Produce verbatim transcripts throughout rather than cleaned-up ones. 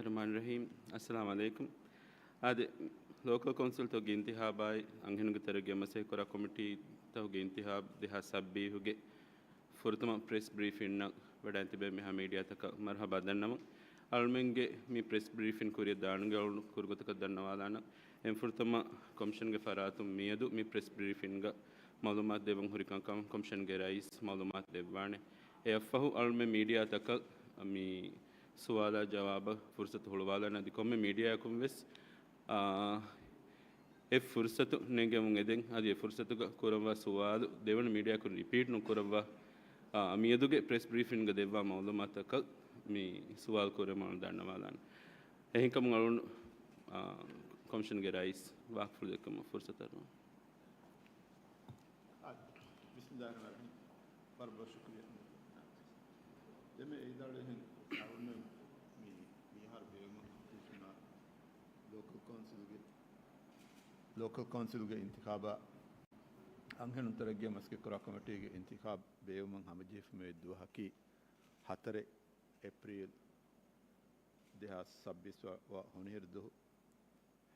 ރަޙްމާނި ރަޙީމް. އައްސަލާމު ޢަލައިކުމް. އާދެ، ލޯކަލް ކައުންސިލްތަކުގެ އިންތިޚާބާއި އަންހެނުންގެ ތެރޭގަ މަސައްކަތްކުރާ ކޮމިޓީތަކުގެ އިންތިޚާބް ދެހާސް ސައްބީސްގެ ފުރަތަމަ ޕްރެސް ބްރީފިންއަށް ވަޑައިގެން ތިބޭ މިހާ މީޑިއާތަކަށް މަރުޙަބާ ދަންނަވަން. އަޅުމެންގެ މި ޕްރެސް ބްރީފިން ކުރިއަށް ދާނުގެ އަޅުގަނޑު ކުރު ގޮތަކަށް ދަންނަވާލާނަން. އެން ފުރަތަމަ ކޮމިޝަންގެ ފަރާތުން މިއަދު މި ޕްރެސް ބްރީފިންގަ މަޢުލޫމާތު ދެއްވަން ހުރި ކަންކަން ކޮމިޝަންގެ ރައީސް މަޢުލޫމާތު ދެއްވާނެ. އެއަށްފަހު އަޅުމެން މީޑިއާތަކަށް މި ސުވާލާ ޖަވާބަށް ފުރުސަތު ހުޅުވާލާނެ. އަދި ކޮންމެ މީޑިއާއަކުން ވެސް، އާ، އެ ފުރުސަތު ނެގެމުން އެދެން. އަދި އެ ފުރުސަތުގަ ކުރައްވާ ސުވާލު ދެވަނަ މީޑިއާއަކުން ރިޕީޓް ނުކުރައްވާ، އާ، މިއަދުގެ ޕްރެސް ބްރީފިންގަ ދެއްވާ މަޢުލޫމާތަކަށް މި ސުވާލު ކުރެވުމަށް ދަންނަވާލާނެ. އެހެންކަމުން އަޅުގަނޑު، އާ، ކޮމިޝަންގެ ރައީސް ވާހަކަފުޅު ދެއްކުމަށް ފުރުސަތު އަރުވަން. އާ، ބިސްމިއްލާހި ރަޙްމާނި ރަޙީމް. ވަރަށް ބޮޑަށް ޝުކުރިއްޔާ. ދެންމެ އެއީދާޅު އެހެން އަޅުގަނޑުމެން މި، މިހާރު ބޭއްވުމަށް ހިފުނާ ލޯކަލް ކައުންސިލްގެ، ލޯކަލް ކައުންސިލްގެ އިންތިޚާބާ އަންހެނުން ތެރޭގަ މަސައްކަތްކުރާ ކޮމިޓީގެ އިންތިޚާބް ބޭއްވުމަށް ހަމަޖެހިފައިވި ދުވަހަކީ ހަތަރެއް އޭޕްރީލް ދެހާސް ސައްބީސް ވަ، ވަ ހޮނިހިރު ދުވަހު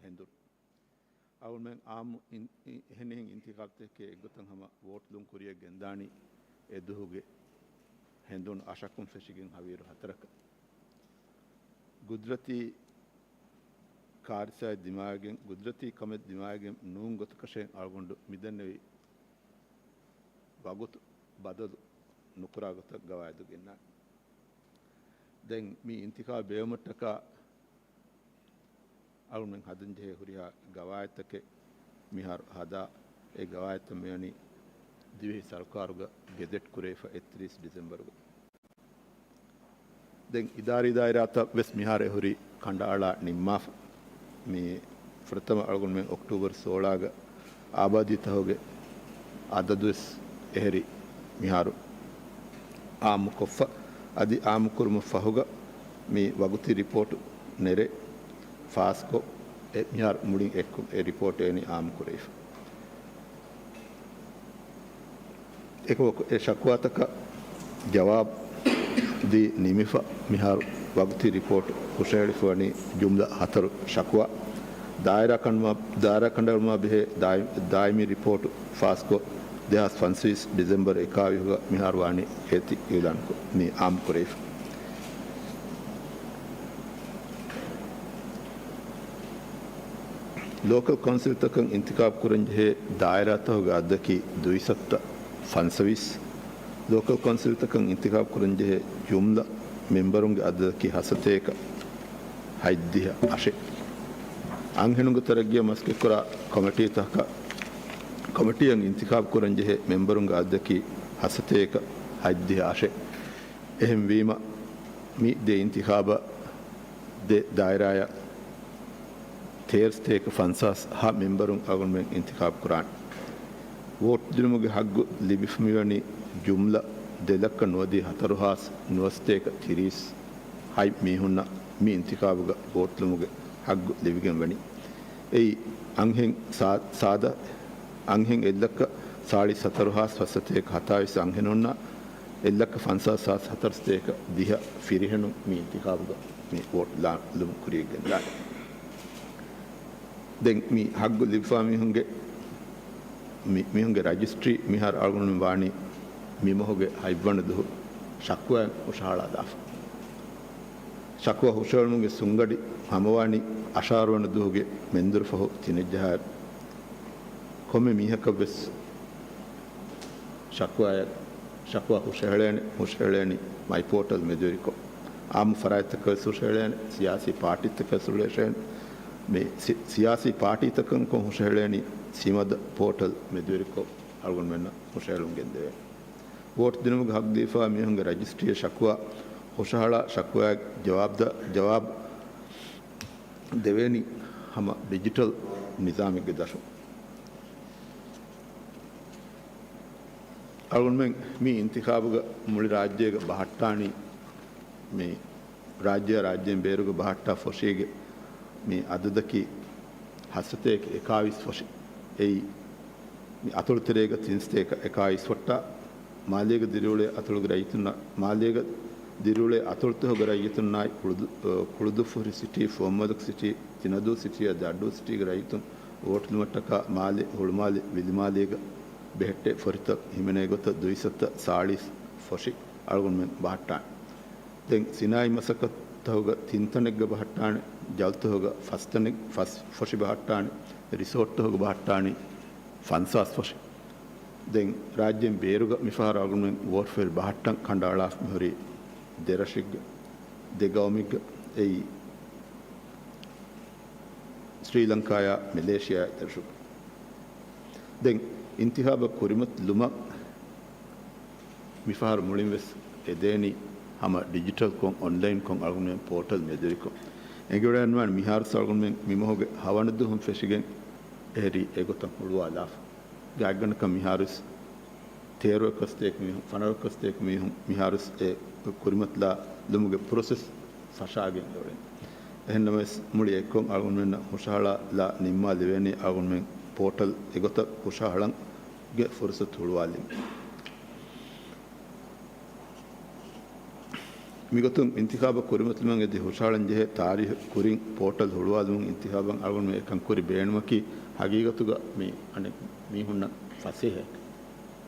ހެނދުން. އަޅުގަނޑުމެން އާއްމު އިން-، އި-، އެހެނިހެން އިންތިޚާބްތަކެއް އެއްގޮތަށް ހަމަ ވޯޓް ލުން ކުރިއަށް ގެންދާނީ އެ ދުވަހުގެ ހެނދުނު އަށަކުން ފެށިގެން ހަވީރު ހަތަރަކަށް. ގުދްރަތީ ކާރިސާއެއް ދިމާވެގެން، ގުދްރަތީ ކަމެއް ދިމާވެގެން ނޫން ގޮތަކަށެއް އަޅުގަނޑު މިދެންނެވި ވަގުތު ބަދަލު ނުކުރާ ގޮތަށް ގަވާއިދު ގެންނާނެ. ދެން މި އިންތިޚާބް ބޭއްވުމަށްޓަކާ އަޅުގަނޑުމެން ހަދަންޖެހޭ ހުރިހާ ގަވާއިދުތަކެއް މިހާރު ހަދާ، އެ ގަވާއިދުތައް މިވަނީ ދިވެހި ސަރުކާރުގަ ގެޒެޓް ކުރެވިފަ އެއްތިރީސް ޑިސެމްބަރުގަ. ދެން އިދާރީ ދާއިރާތައް ވެސް މިހާރު އެހުރީ ކަނޑައަޅާ ނިންމާފަ. މި ފުރަތަމަ އަޅުގަނޑުމެން އޮކްޓޫބަރު ސޯޅަގަ އާބާދީތަކުގެ އަދަދުވެސް އެހެރީ މިހާރު އާއްމުކޮށްފަ. އަދި އާއްމުކުރުމަށް ފަހުގަ މި ވަގުތީ ރިޕޯޓު ނެރެ ފާސްކޮށް، އެ މިހާރު މުޅިން އެއްކޮށް އެ ރިޕޯޓް އެނި އާއްމުކުރެވިފަ. އެކަމަކު އެ ޝަކުވާތަކަށް ޖަވާބު ދީ ނިމިފަ މިހާރު ވަގުތީ ރިޕޯޓު ހުށަހެޅިފަވަނީ ޖުމްލަ ހަތަރު ޝަކުވާ. ދާއިރާ ކަނޑުމާ، ދާއިރާ ކަނޑައެޅުމާ ބެހޭ ދާއި-، ދާއިމީ ރިޕޯޓު ފާސްކޮށް، ދެހާސް ފަންސަވީސް ޑިސެމްބަރު އެކާވީހުގަ މިހާރު ވާނީ އޭތި އިއުލާންކޮށް، މި އާއްމުކުރެވިފަ. ލޯކަލް ކައުންސިލްތަކަށް އިންތިޚާބު ކުރަންޖެހޭ ދާއިރާތަކުގެ އަދަދަކީ ދުއިސައްތަ ފަންސަވީސް. ލޯކަލް ކައުންސިލްތަކަށް އިންތިޚާބު ކުރަންޖެހޭ ޖުމްލަ މެމްބަރުންގެ އަދަދަކީ ހަސަތޭކަ ހަތްދިހަ އަށެއް. އަންހެނުންގެ ތެރޭގަ މަސައްކަތްކުރާ ކޮމިޓީތަކަށް، ކޮމިޓީއަށް އިންތިޚާބު ކުރަންޖެހޭ މެމްބަރުންގެ އަދަދަކީ ހަސަތޭކަ ހަތްދިހަ އަށެއް. އެހެންވީމަ، މި ދެ އިންތިޚާބަށް ދެ ދާއިރާއަށް ތޭރަ ސަތޭކަ ފަންސާސް ހަ މެމްބަރުން އަޅުގަނޑުމެން އިންތިޚާބު ކުރާނެ. ވޯޓް ދިނުމުގެ ހައްގު ލިބިފަ މިވަނީ ޖުމްލަ ދެ ލައްކަ ނުވަދިހަ ހަތަރު ހާސް ނުވަސަތޭކަ ތިރީސް ހަތް މީހުންނަށް މި އިންތިޚާބުގަ ވޯޓްލުމުގެ ހައްގު ލިބިގެން ވަނީ. އެއީ އަންހެން ސާ-، ސާދަ އަންހެން އެއްލައްކަ ސާޅީސް ހަތަރު ހާސް ފަސް ސަތޭކަ ހަތާވީސް އަންހެނުންނަށް އެއްލައްކަ ފަންސާސް ހާސް ހަތަރު ސަތޭކަ ދިހަ ފިރިހެނުން މި އިންތިޚާބުގަ މި ވޯޓް ލާ-، ލުން ކުރިއަށް ގެންދާނެ. ދެން މި ހައްގު ލިބިފާ މީހުންގެ، މި-، މީހުންގެ ރަޖިސްޓްރީ މިހާރު އަޅުގަނޑުމެން ވާނީ މި މަހުގެ ހަތްވަނަ ދުވަހު ޝަކުވާ ހުށަހަޅާލާފަ. ޝަކުވާ ހުށަހެޅުމުގެ ސުންގަޑި ހަމަވާނީ އަށާރަ ވަނަ ދުވަހުގެ މެންދުރު ފަހު ތިނެއް ޖަހާއިރު. ކޮންމެ މީހަކަށް ވެސް ޝަކުވާ، ޝަކުވާ ހުށަހެޅޭނެ، ހުށަހެޅޭނީ މައި ޕޯޓަލް މެދުވެރިކޮށް. އާއްމު ފަރާތްތަކަށް ވެސް ހުށަހެޅޭނެ، ސިޔާސީ ޕާޓީތަކަށް ވެސް ހުށަހެޅޭނެ. މި ސި-، ސިޔާސީ ޕާޓީތަކަށް ކޮށް ހުށަހެޅޭނީ ސިމަދަ ޕޯޓަލް މެދުވެރިކޮށް އަޅުގަނޑުމެންނަށް ހުށަހެޅުން ގެންދެވޭނެ. ވޯޓް ދިނުމުގެ ހައްގު ދީފާ މީހުންގެ ރަޖިސްޓްރީއަށް ޝަކުވާ ހުށަހަޅާ، ޝަކުވާ ޖަވާބު ދަ-، ޖަވާބު ދެވޭނީ ހަމަ ޑިޖިޓަލް ނިޒާމެއްގެ ދަށުން. އަޅުގަނޑުމެން މި އިންތިޚާބުގަ މުޅި ރާއްޖޭގަ ބަހައްޓާނީ، މި ރާއްޖެއާ ރާއްޖޭން ބޭރުގަ ބަހައްޓާ ފޮށީގެ މި އަދަދަކީ ހަސަތޭކަ އެކާވީސް ފޮށި. އެއީ، މި އަތޮޅު ތެރޭގަ ތިން ސަތޭކަ އެކާވީސް ފޮށްޓާ، މާލޭގަ ދިރިއުޅޭ އަތޮޅުގެ ރައްޔިތުންނަށް މާލޭގަ ދިރިއުޅޭ އަތޮޅުތަކުގެ ރައްޔިތުންނާއި ކުޅުދު-، ކުޅުދުއްފުށި ސިޓީ، ފުވައްމުލަކު ސިޓީ، ތިނަދޫ ސިޓީއާ ދައްޑޫ ސިޓީގެ ރައްޔިތުން ވޯޓުލުމަށްޓަކާ މާލެ، ހުޅުމާލެ، ވިލިމާލޭގަ ބެހެއްޓޭ ފޮށިތައް ހިމެނޭ ގޮތަށް ދުއިސައްތަ ސާޅީސް ފޮށި އަޅުގަނޑުމެން ބަހައްޓާނެ. ދެން ސިނާއީ މަސައްކަތްތަކުގަ ތިން ތަނެއްގަ ބަހައްޓާނެ، ޖަލްތަކުގަ ފަސް ތަނެއް، ފަސް ފޮށި ބަހައްޓާނެ، ރިސޯޓްތަކުގަ ބަހައްޓާނީ ފަންސާސް ފޮށި. ދެން ރާއްޖޭން ބޭރުގަ މިފަހަރު އަޅުގަނޑުމެން ވޯޓް ފައިލް ބަހައްޓަން ކަނޑައަޅާފަ މިހުރީ ދެ ރަށެއްގަ، ދެ ގައުމެއްގަ، އެއީ ސްރީލަންކާޔާ މެލޭޝިޔާ ދެރަށުގަ. ދެން އިންތިޚާބަށް ކުރިމަތިލުމަށް މިފަހަރު މުޅިން ވެސް އެދޭނީ ހަމަ ޑިޖިޓަލްކޮށް، އޮންލައިންކޮށް އަޅުގަނޑުމެން ޕޯޓަލް މެދުވެރިކޮށް. އެނގިވަޑައިގަންނަވާނެ މިހާރު އަޅުގަނޑުމެން މި މަހުގެ ހަވަނަ ދުވަހުން ފެށިގެން އެހެރީ އެގޮތަށް ހުޅުވާލާފަ. ގާތްގަނޑަކަށް މިހާރުވެސް ތޭރަ އެކަސް ތޭކަ މީހުން، ފަނަރަ އެކަސް ތޭކަ މީހުން މިހާރުވެސް އެ ކުރިމަތިލާލުމުގެ ޕްރޮސެސް ފަށާގެން އެއުޅެނީ. އެހެންނަމަވެސް މުޅި އެއްކޮށް އަޅުގަނޑުމެންނަށް ހުށަހަޅާލާ ނިންމާލެވޭނީ އަޅުގަނޑުމެން ޕޯޓަލް އެގޮތަށް ހުށަހަޅަންގެ ފުރުސަތު ހުޅުވާލީމަ. މިގޮތުން އިންތިޚާބަށް ކުރިމަތިލުމަށް އެދި ހުށަހަޅަން ޖެހޭ ތާރީޚު ކުރިން ޕޯޓަލް ހުޅުވާލުމުން އިންތިޚާބަށް އަޅުގަނޑުމެން އެކަން ކުރި ބޭނުމަކީ ހަގީގަތުގަ މި އަނެއް މީހުންނަށް ފަސޭހައެއް.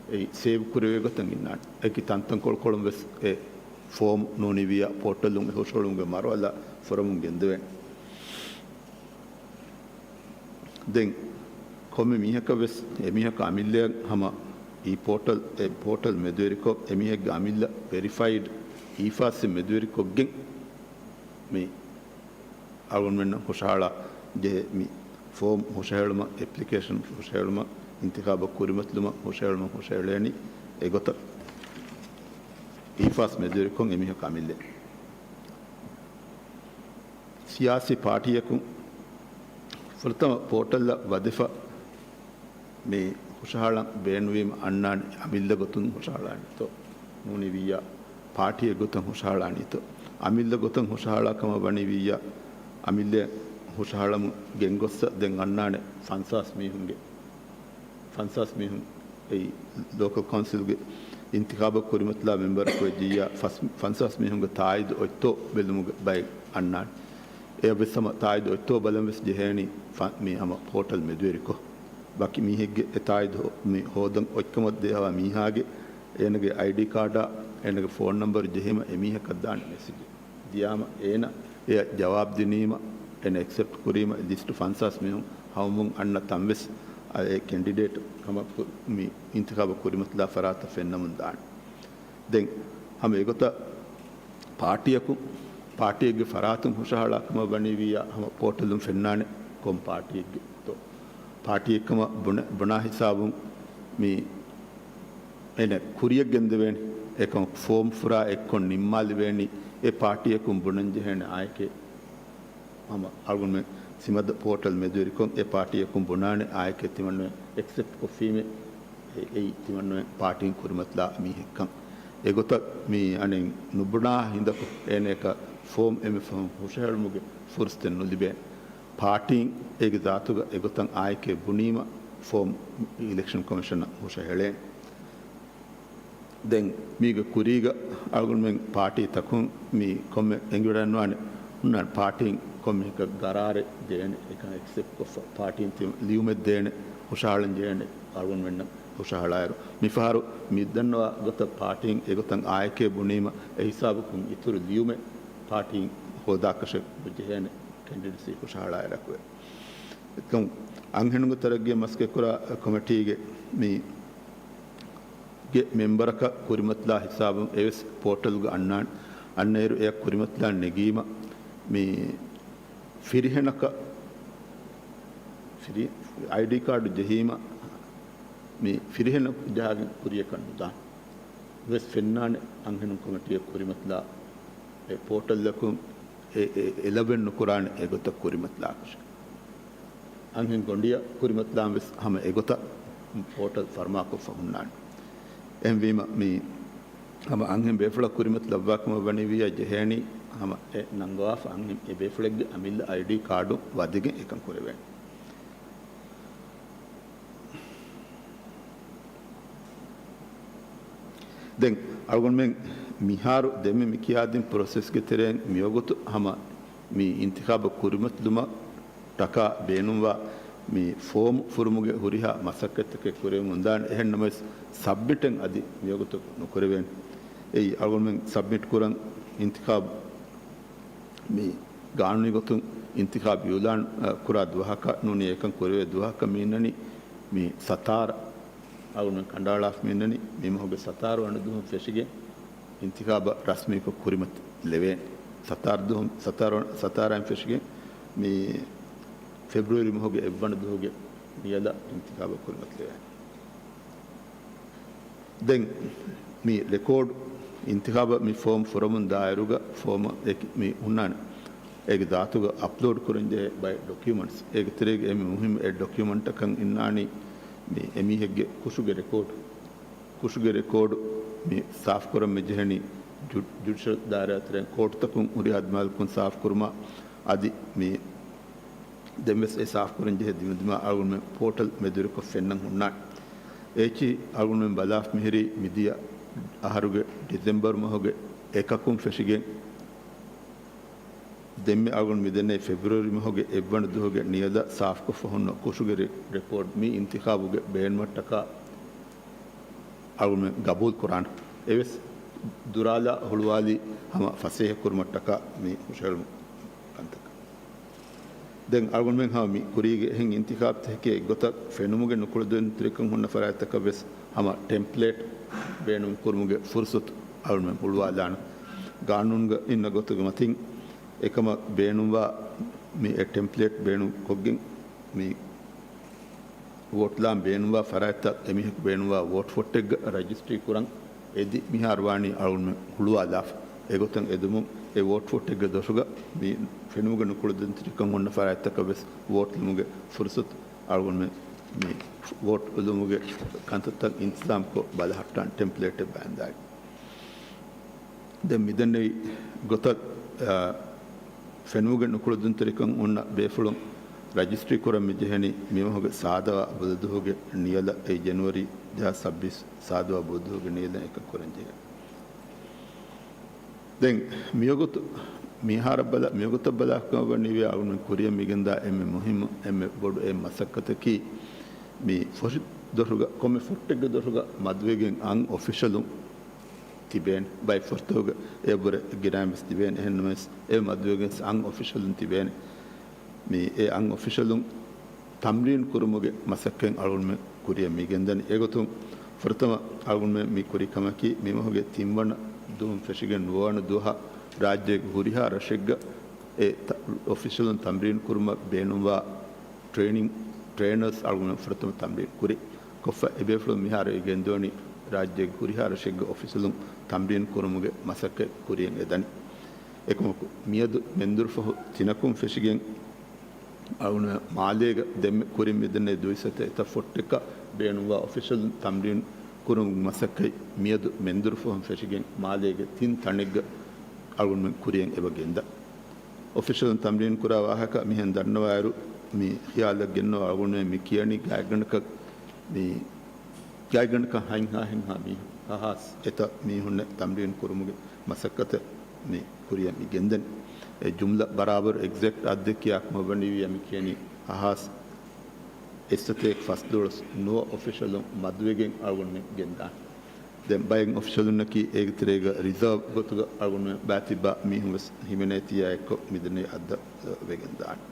އެއީ ސޭވް ކުރެވޭ ގޮތަށް އިންނާނެ. އެކި ތަންތަންކޮޅުކޮޅުން ވެސް އެ ފޯމް ނޫނިވިއްޔާ ޕޯޓަލުން އެ ހުށަހެޅުމުގެ މަރުހަލާ ފުރަމުން ގެންދެވޭނެ. ދެން ކޮންމެ މީހަކަށް ވެސް އެމީހަކަށް އަމިއްލައަށް ހަމަ އީ ޕޯޓަލް، އެ ޕޯޓަލް މެދުވެރިކޮށް، އެމީހެއްގެ އަމިއްލަ ވެރިފައިޑް އީފާސްއިން މެދުވެރިކޮށްގެން މި އަޅުގަނޑުމެންނަށް ހުށަހަޅާ ޖެހޭ މި ފޯމް ހުށަހެޅުމަށް، އެޕްލިކޭޝަން ހުށަހެޅުމަށް، އިންތިޚާބަށް ކުރިމަތިލުމަށް ހުށަހެޅުމަށް ހުށަހެޅޭނީ އެގޮތަށް އީފާސް މެދުވެރިކޮށް އެމީހަކަށް އަމިއްލަ. ސިޔާސީ ޕާޓީއަކުން ފުރަތަމަ ޕޯޓަލްއަށް ވަދެފަ މި ހުށަހަޅަން ބޭނުންވީމަ އަންނާނެ އަމިއްލަ ގޮތުން ހުށަހަޅާނީތޯ ނޫނިވިއްޔާ ޕާޓީއެއް ގޮތަށް ހުށަހަޅާނީތޯ. އަމިއްލަ ގޮތަށް ހުށަހަޅާ ކަމަށް ވަނީވިއްޔާ އަމިއްލަ ހުށަހަޅަމުން ގެންގޮއްސަ ދެން އަންނާނެ ފަންސާސް މީހުންގެ ފަންސާސް މީހުން އެއީ ލޯކަލް ކައުންސިލްގެ އިންތިޚާބަށް ކުރިމަތިލާ މެމްބަރަކު ވެއްޖިއްޔާ ފަސް، ފަންސާސް މީހުންގެ ތާއީދު އޮތްތޯ ބެލުމުގެ ބައެއް އަންނާނެ. އެއަށްވެސް ހަމަ ތާއީދު އޮތްތޯ ބަލަން ވެސް ޖެހޭނީ ފަ-، މި ހަމަ ޕޯޓަލް މެދުވެރިކޮށް. ވަކި މީހެއްގެ އެ ތާއީދު ހޯ-، މި ހޯދަން އޮތްކަމަށް ދޭހަވާ މީހާގެ އޭނަގެ އައިޑީ ކާޑާ އޭނަގެ ފޯން ނަމްބަރު ޖެހީމަ އެމީހަކަށް ދާނެ މެސެޖެއް. ދިޔާމަ އޭނަ އެޔަށް ޖަވާބު ދިނީމަ، އޭނަ އެކްސެޕްޓް ކުރީމަ، ލިސްޓު ފަންސާސް މީހުން ހަމަވުމުން އަންނަ ތަން ވެސް އެ ކެންޑިޑޭޓް ކަމަށް ކު-، މި އިންތިޚާބަށް ކުރިމަތިލާ ފަރާތަށް ފެންނަމުން ދާނެ. ދެން ހަމަ އެގޮތަށް ޕާޓީއަކު، ޕާޓީއެއްގެ ފަރާތުން ހުށަހަޅާ ކަމަށް ވަނީ ވިއްޔާ ހަމަ ޕޯޓަލުން ފެންނާނެ ކޮން ޕާޓީއެއްގެތޯ. ޕާޓީއެއް ކަމަށް ބުނެ-، ބުނާ ހިސާބުން މި އޭނަ ކުރިޔަށް ގެންދެވޭނެ. އެކަމަކު ފޯމް ފުރާ އެއްކޮށް ނިންމާލެވޭނީ އެ ޕާޓީއަކުން ބުނަން ޖެހޭނެ އާއެކޭ. ހަމަ އަޅުގަނޑުމެން ސިމަދަ ޕޯޓަލް މެދުވެރިކޮށް އެ ޕާޓީއަކުން ބުނާނެ އާއެކޭ ތިމަންނަމެން އެކްސެޕްޓް ކޮށްފީމޭ. އެ-، އެއީ ތިމަންނަމެން ޕާޓީން ކުރިމަތިލާ މީހެއްކަން. އެގޮތަށް މި އަނެއް ނުބުނާ ހިނދަކު އޭނަޔަކަށް ފޯމް އެންމެ ފަހުން ހުށަހެޅުމުގެ ފުރުސަތެއް ނުލިބޭނެ. ޕާޓީން އޭގެ ޒާތުގަ އެގޮތަށް އާއެކޭ ބުނީމަ ފޯމް އިލެކްޝަން ކޮމިޝަނަށް ހުށަހެޅޭނެ. ދެން މީގެ ކުރީގަ އަޅުގަނޑުމެން ޕާޓީތަކުން މި ކޮންމެ އެނގިވަޑައިނުވާނެ ހުންނާނެ ޕާޓީން ކޮންމެހެކަށް ގަރާރެއް ދޭނެ، އެކަން އެކްސެޕްޓް ކޮށްފަ ޕާޓީން ތި-، ލިޔުމެއް ދޭނެ، ހުށަހަޅަން ޖެހޭނެ އަޅުގަނޑުމެންނަށް ހުށަހަޅާއިރު. މިފަހަރު މި ދަންނަވާ ގޮތަށް ޕާޓީން އެގޮތަށް އާއެކޭ ބުނީމަ އެހިސާބަކުން އިތުރު ލިޔުމެއް ޕާޓީން ހޯދާކަށެއް ޖެހޭނެ ކެންޑިޑެޓްސީ ހުށަހަޅާއިރަކު. އެކަމް އަންހެނުންގެ ތަރައްގީ މަސައްކަތްކުރާ ކޮމިޓީގެ މި ގެ މެމްބަރަކަށް ކުރިމަތިލާ ހިސާބުން އެވެސް ޕޯޓަލްގަ އަންނާނެ. އަންނައިރު އެއަށް ކުރިމަތިލާން ނެގީމަ މި ފިރިހެނަކަށް، ފިރި-، އައިޑީ ކާޑު ޖެހީމަ މި ފިރިހެނަކު ޖަހާގެން ކުރިޔަކަށް ނުދާނެ. ވެސް ފެންނާނެ އަންހެނުން ކޮމިޓީއަށް ކުރިމަތިލާ އެ ޕޯޓަލްއަކުން އެ-، އެ-، އެލަވެން ނުކުރާނެ އެގޮތަށް ކުރިމަތިލާކަށެއް. އަންހެން ގޮނޑިއަށް ކުރިމަތިލާން ވެސް ހަމަ އެގޮތަށް ޕޯޓަލް ފަރުމާކޮށްފަ ހުންނާނެ. އެހެންވީމަ މި ހަމަ އަންހެން ބޭފުޅަށް ކުރިމަތިލައްވާ ކަމަށް ވަނީ ވިއްޔާ ޖެހޭނީ ހަމަ އެ ނަންގަވާފަ އަންހެން އެ ބޭފުޅެއްގެ އަމިއްލަ އައިޑީ ކާޑު ވަދެގެން އެކަން ކުރެވޭނެ. ދެން އަޅުގަނޑުމެން މިހާރު ދެންމެ މި ކިޔާދިން ޕްރޮސެސްގެ ތެރެއިން މިވަގުތު ހަމަ މި އިންތިޚާބު ކުރިމަތިލުމަށް ޓަކާ ބޭނުންވާ މި ފޯމު ފުރުމުގެ ހުރިހާ މަސައްކަތްތަކެއް ކުރެވެމުންދާނެ. އެހެން ނަމަވެސް، ސަބްމިޓެއް އަދި މިވަގުތަކު ނުކުރެވޭނެ. އެއީ، އަޅުގަނޑުމެން ސަބްމިޓް ކުރަން އިންތިޚާބު މި ގާނޫނީ ގޮތުން އިންތިޚާބު އިއުލާން، އަ، ކުރާ ދުވަހަކަށް ނޫނީ އެކަން ކުރެވޭ ދުވަހަކަށް މި އިންނަނީ މި ސަތާރަ، އަޅުގަނޑުމެން ކަނޑައަޅާފަ މި އިންނަނީ މި މަހުގެ ސަތާރަ ވަނަ ދުވަހުން ފެށިގެން އިންތިޚާބަށް ރަސްމީކޮށް ކުރިމަތިލެވޭނެ. ސަތާރަ ދުވަހުން، ސަތާރަ، ސަތާރައިން ފެށިގެން މި ފެބްރުއަރީ މަހުގެ އެއްވަނަ ދުވަހުގެ ނިޔަލަށް އިންތިޚާބަށް ކުރިމަތިލެވޭނެ. ދެން މި ރެކޯޑް އިންތިޚާބަށް މި ފޯމް ފުރަމުން ދާއިރުގަ ފޯމަށް އެކި މި ހުންނާނެ. އޭގެ ދާތުގަ އަޕްލޯޑް ކުރަންޖެހޭ ބައެއް ޑޮކިއުމަންޓްސް. އޭގެ ތެރޭގަ އެންމެ މުހިންމު އެއް ޑޮކިއުމަންޓަކަށް އިންނާނީ މި އެމީހެއްގެ ކުށުގެ ރެކޯޑް. ކުށުގެ ރެކޯޑް މި ސާފުކުރަން މިޖެހެނީ ޖު-، ޖުޑިޝަލް ދާއިރާ ތެރެއިން ކޯޓުތަކުން ހުރިހާ ދިމާލަކުން ސާފުކުރުމަށް. އަދި މި ދެންވެސް އެ ސާފުކުރަންޖެހޭ ދިމަދިމާ އަޅުގަނޑުމެން ޕޯޓަލް މެދުވެރިކޮށް ފެންނަން ހުންނާނެ. އޭޗި އަޅުގަނޑުމެން ބަލާފަ މިހިރީ މިދިޔަ އަހަރުގެ ޑިސެމްބަރު މަހުގެ އެކަކުން ފެށިގެން ދެންމެ އަޅުގަނޑު މިދެންނެވި ފެބްރުއަރީ މަހުގެ އެއްވަނަ ދުވަހުގެ ނިޔަލަށް ސާފުކޮށްފަ ހުންނަ ކުށުގެ ރެ-، ރެކޯޑް މި އިންތިޚާބުގެ ބޭނުމަށްޓަކާ އަޅުގަނޑުމެން ގަބޫލު ކުރާނެ. އެވެސް ދުރާލާ ހުޅުވާލީ ހަމަ ފަސޭހަ ކުރުމަށްޓަކާ މި ހުށަހެޅުމު ކަންތަކަށް. ދެން އަޅުގަނޑުމެން ހަމަ މި ކުރީގެ އެހެން އިންތިޚާބުތަކެކޭ އެއްގޮތަށް ފެނުމުގެ ނުކުޅެދުންތެރިކަން ހުންނަ ފަރާތްތަކަށް ވެސް ހަމަ ޓެމްޕްލޭޓް ބޭނުން ކުރުމުގެ ފުރުސަތު އަޅުގަނޑުމެން ހުޅުވާލާނެ. ގާނޫނުގަ އިންނަ ގޮތުގެ މަތިން އެކަމަށް ބޭނުންވާ މި އެ ޓެމްޕްލޭޓް ބޭނުން ކޮށްގެން މި ވޯޓްލާން ބޭނުންވާ ފަރާތްތައް އެމީހަކު ބޭނުންވާ ވޯޓް ފޮއްޓެއްގަ ރަޖިސްޓްރީ ކުރަން އެދި މިހާރު ވާނީ އަޅުގަނޑުމެން ހުޅުވާލާފަ. އެގޮތަށް އެދުމުން އެ ވޯޓް ފޮއްޓެއްގެ ދޮށުގަ މި ފެނުމުގެ ނުކުޅެދުންތެރިކަން ހުންނަ ފަރާތްތަކަށް ވެސް ވޯޓް ލިބުމުގެ ފުރުސަތު އަޅުގަނޑުމެން މި ވޯޓް ލިބުމުގެ ކަންތައްތައް އިންތިޒާމްކޮށް ބަލަހައްޓާނެ ޓެމްޕްލޭޓެއް ބައިންދާގެން. ދެން މިދެންނެވި ގޮތަށް، އާ، ފެނުމުގެ ނުކުޅެދުންތެރިކަން ހުންނަ ބޭފުޅުން ރަޖިސްޓްރީ ކުރަން މި ޖެހެނީ މިމަހުގެ ސާދަވާ ބުދަދުވަހުގެ ނިޔަލަށް، އެއީ ޖެނުއަރީ ދެހާސް ސައްބީސް ސާދަވާ ބުދަދުވަހުގެ ނިޔަލަށް އެކަން ކުރަން ޖެހޭ. ދެން މިވަގުތު މިހާރަށް ބަލާ، މިވަގުތަށް ބަލާކަމަށް ވަނީވެ އަޅުގަނޑުމެން ކުރިއަށް މިގެންދާ އެންމެ މުހިއްމު، އެންމެ ބޮޑު އެއް މަސައްކަތަކީ މި ފޮށި ދޮށުގަ، ކޮންމެ ފޮއްޓެއްގެ ދޮށުގަ މަދުވެގެން އަން އޮފިޝަލުން ތިބޭނެ. ބައެއް ފޮށިތަކުގަ އެއަށްވުރެ ގިނައިން ވެސް ތިބޭނެ. އެހެންނަމަވެސް، އެ މަދުވެގެން އަން އޮފިޝަލުން ތިބޭނެ. މި އެ އަން އޮފިޝަލުން ތަމްރީން ކުރުމުގެ މަސައްކަތް އަޅުގަނޑުމެން ކުރިއަށް މި ގެންދަނީ. އެގޮތުން ފުރަތަމަ އަޅުގަނޑުމެން މި ކުރި ކަމަކީ، މި މަހުގެ ތިންވަނަ ދުވަހުން ފެށިގެން ނުވަވަނަ ދުވަހަށް ރާއްޖޭގެ ހުރިހާ ރަށެއްގަ އެ ތަ-، އޮފިޝަލުން ތަމްރީން ކުރުމަށް ބޭނުންވާ ޓްރޭނިން، ޓްރޭނަރސް އަޅުގަނޑުމެން ފުރަތަމަ ތަމްރީން ކުރި ކޮށްފަ، އެބޭފުޅުން މިހާރު އެ ގެންދުވަނީ ރާއްޖޭގެ ހުރިހާ ރަށެއްގެ އޮފިޝަލުން ތަމްރީން ކުރުމުގެ މަސައްކަތް ކުރިއަށް އެދަނީ. އެކަމަކު، މިއަދު މެންދުރުފަހު ތިނަކުން ފެށިގެން އަޅުގަނޑުމެން މާލޭގަ ދެންމެ ކުރިން މިދެންނެވި ދުއިސައްތަ އެތައް ފޮއްޓަކަށް ބޭނުންވާ އޮފިޝަލް ތަމްރީން ކުރުމުގެ މަސައްކަތް މިއަދު މެންދުރުފަހުން ފެށިގެން މާލޭގެ ތިން ތަނެއްގަ އަޅުގަނޑުމެން ކުރިއަށް އެބަ ގެންދާ. އޮފިޝަލުން ތަމްރީން ކުރާ ވާހަކަ މިހެން ދަންނަވާއިރު، މި ޚިޔާލަށް ގެންނަވާ އަޅުގަނޑުމެން މި ކިޔަނީ ގާތްގަނޑަކަށް މި ގާތްގަނޑަކަށް ހަތްހާ ހެންހާ މީހުން، ހަހާސް އެތައް މީހުންނެއް ތަމްރީން ކުރުމުގެ މަސައްކަތަށް މި ކުރިއަށް މި ގެންދަނީ. އެ ޖުމްލަ ބަރާބަރު އެގްޒެކްޓް އަދަދެއް ކިޔާކަމަށް ވަނީވިޔާ މި ކިޔަނީ ހަހާސް އެއްސަތޭކަ ފަސްދޮޅަސް ނުވަ އޮފިޝަލުން މަދުވެގެން އަޅުގަނޑުމެން ގެންދާނެ. ދެން ބައެއް އޮފިޝަލުންނަކީ އޭގެ ތެރޭގަ ރިޒާވް ގޮތުގަ އަޅުގަނޑުމެން ބާތިއްބާ މީހުން ވެސް ހިމެނޭތީއާ އެއްކޮށް މިދެންނެވި އަދަދަށް ވެގެން ދާނެ.